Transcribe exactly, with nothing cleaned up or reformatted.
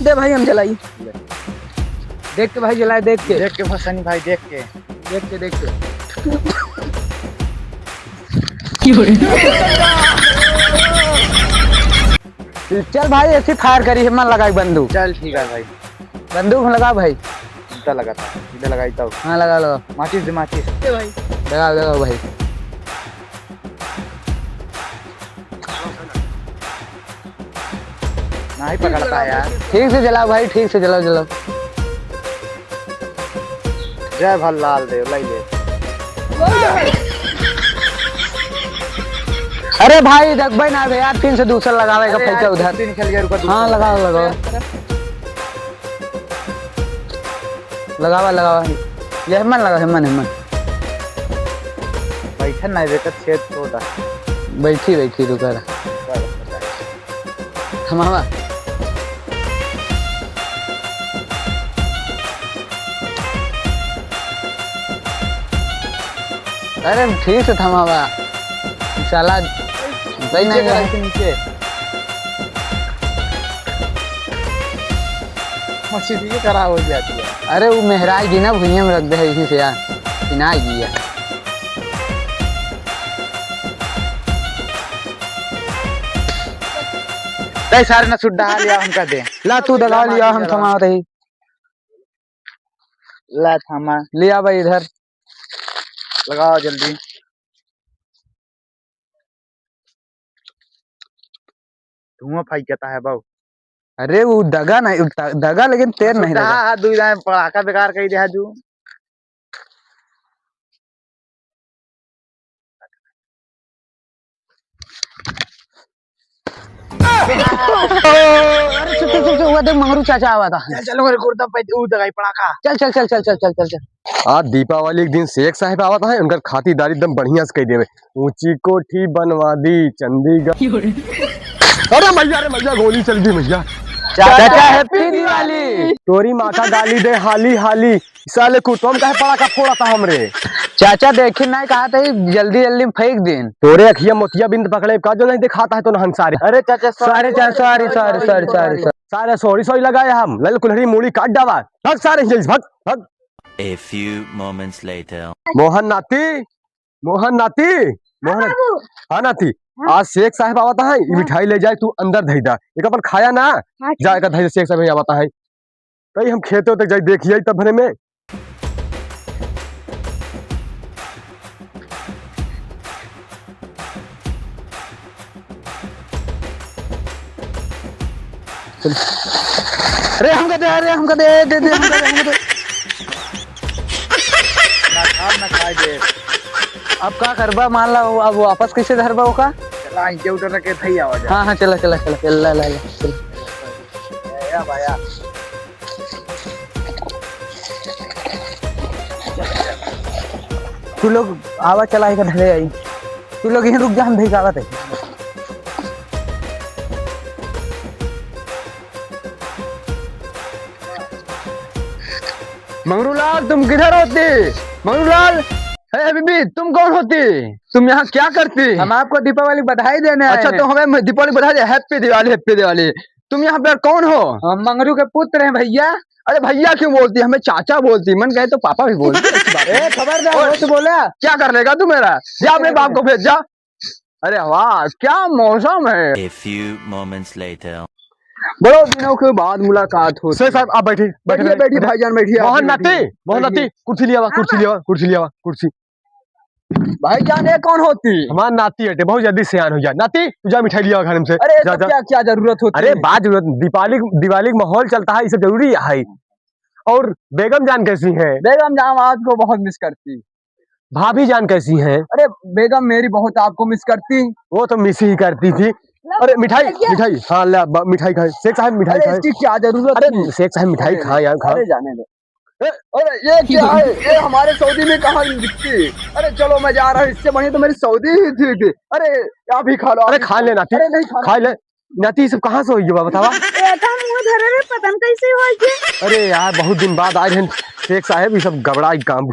दे भाई, हम जलाई। देख के भाई जलाए, देख के। देख के भसनी भाई, देख के। देख के, देख के। चल भाई, ऐसी फायर करी, हिम्मत लगाई बंदूक। चल ठीक है भाई। बंदूक लगा भाई। इधर लगा था, इधर लगाई तब। हाँ, लगा, लगा। माचिस दे, माचिस। ए भाई। लगाओ, लगाओ भाई। नहीं पकड़ता यार। ठीक से जलाओ भाई, ठीक से जलाओ, जलाओ। जय भल्लाल देव, लाई ले। अरे भाई, देखबे ना बे यार, तीन से दूसरा लगावे का अरे पैसा यार, उधर। तीन खेल गया, रुका, दूसरा हाँ, लगाओ, लगाओ। लगावा, लगावा। ये हेमन लगा, हेमन, हेमन। बैठन ना, बेटा, छेद छोटा। बैठी, बैठी, रुका रहा। थमावा। अरे, ठीक से थमावा। साला, भाई, नीचे नहीं करा, है। नीचे। मछली खराब हो जाती है। अरे, वो मेहराई जी ना भुइयां में रख दे है, इसी से यार, पिनाई जी है। तै सारे ना सुड्डा लिया हमका दे। ला, तू दगा लिया, हम थमा रही। ला, थमा। लिया भाई, इधर। लगाओ जल्दी। धुआं फेंकता है बाबू। अरे, वो दगा नहीं, उ द-, दगा लेकिन तेल नहीं दगा। हाँ, दुई दाएं पड़ाका बेकार कही दे है तू। अरे, चुप, चुप, चुप, चुप, वो देख, मंगरू चाचा आवा था। चल, चल, मेरे कुर्ता पे ऊ दगाई पड़ाका। चल, चल, चल। आज दीपावली के दिन शेख साहब आवत हैं, उनकर खातिरदारी एकदम बढ़िया से कई देवे। ऊंची कोठी बनवा दी चंडीगढ़। अरे मैया रे मैया, गोली चल दी मैया। चाचा, happy दिवाली। तोरी माता गाली दे हाली हाली, साले कुटुम काहे पड़ाका फोड़ा था हमरे? चाचा देखी नहीं कहा था, जल्दी जल्दी में फेंक दिन। तोरे अखिया मोतियाबिंद पकड़े का जो नहीं दिखाता है तो नहन सारे। अरे चाचा, sorry, sorry, चाचा, sorry, sorry, sorry, sorry। सारे sorry sorry लगाए हम, लल कुल्हड़ी मूड़ी काट डावा। भाग सारे हिल, भाग, भाग। A few moments later। मोहन नाती, मोहन नाती, हाँ मोहन। बाबू। हाँ नाती, हाँ। आज शेख साहब आवत है, ई हाँ। मिठाई ले जाए, तू अंदर धई दा। एक अपन खाया ना, हाँ, जा ठीक। एक धई दे, शेख साहब आवत है। कहीं हम खेते तक जाई देखिए तब भरे में। चल। अरे हमका दे, अरे हमका दे, दे दे, हमका दे, हमका दे। ना खाब, ना खाए दे। अब का करबा, मान ला, अब वापस कैसे धरबा ओका? चला, इनके उतर के थई आवा जा। हाँ, हाँ, चला, चला, चला, चला, ला, ला, ला, चला। ए, या भाया। तू लोग आवा, चला, एक धरे आई। तू लोग यहीं रुक जा, हम धई के आवत है। मंगरूलाल, तुम किधर होती? मंगरूलाल, हे हबीबी, तुम कौन होती? तुम यहाँ क्या करती? हम आपको दीपावली बधाई देने आए अच्छा, हैं। तो हमें दीपावली बधाई दे। Happy दिवाली, happy दिवाली। तुम यहाँ पर कौन हो? हम मंगरू के पुत्र हैं भैया। अरे भैया क्यों बोलती? हमें चाचा बोलती, मन कहे तो पापा भी बोलती। अच्छी बात है। ए, खबरदार, और वो तो बोला। क्या कर लेगा तू मेरा? जा अपने बाप को भेज, जा। अरे वाह, क्या मौसम है। A few moments later। बड़े दिनों के बाद मुलाकात होती है। शेख साहब, आप बैठिए, बैठिए, बैठिए, बैठिए। भाईजान, बैठिए, आप मोहन भी नाती, बैठिए। मोहन नाती, बैठिए। कुर्सी लिया हुआ, कुर्सी लिया हुआ, कुर्सी। भाईजान, ये कौन होती? हमार नाती हटे, बहुत जल्दी सियान हो जा। नाती, तू जा मिठाई लिया घर में से। अरे, जा, तो जा। क्या, क्या जरूरत होती अरे, है? बात जरूरत, दीपावली, दिवाली का माहौल चलता है, ये सब जरूरी है। और बेगम जान कैसी हैं? बेगम जान आपको बहुत miss करती। भाभी जान कैसी हैं? अरे, बेगम मेरी बहुत आपको miss करती। वो तो miss ही करती थी। अरे, मिठाई, भैया। मिठाई, हाँ, ले, ब-, मिठाई खाए। शेख साहब, मिठाई अरे, खाए। इसकी क्या जरूरत अरे, थी? शेख साहब, मिठाई अरे, खाए यार, खाओ। अरे, जाने दो। ए, अरे, ये क्या है? ये हमारे सऊदी में कहाँ दिखती? अरे, चलो, मैं जा रहा हूँ, इससे बढ़िया तो मेरी सऊदी ही थी। अरे, आप ही खा लो, आप अरे, ही खा खा लो। लेना थी। अरे, नहीं खाना। खा ले। नाती, ये सब कहाँ से होई बा, बतावा? ए, तो हम मुँह धरे रहे, पता न कैसे होई के। अरे यार, बहुत दिन बाद आए हैं शेख साहब, ये सब गबड़ा ही काम।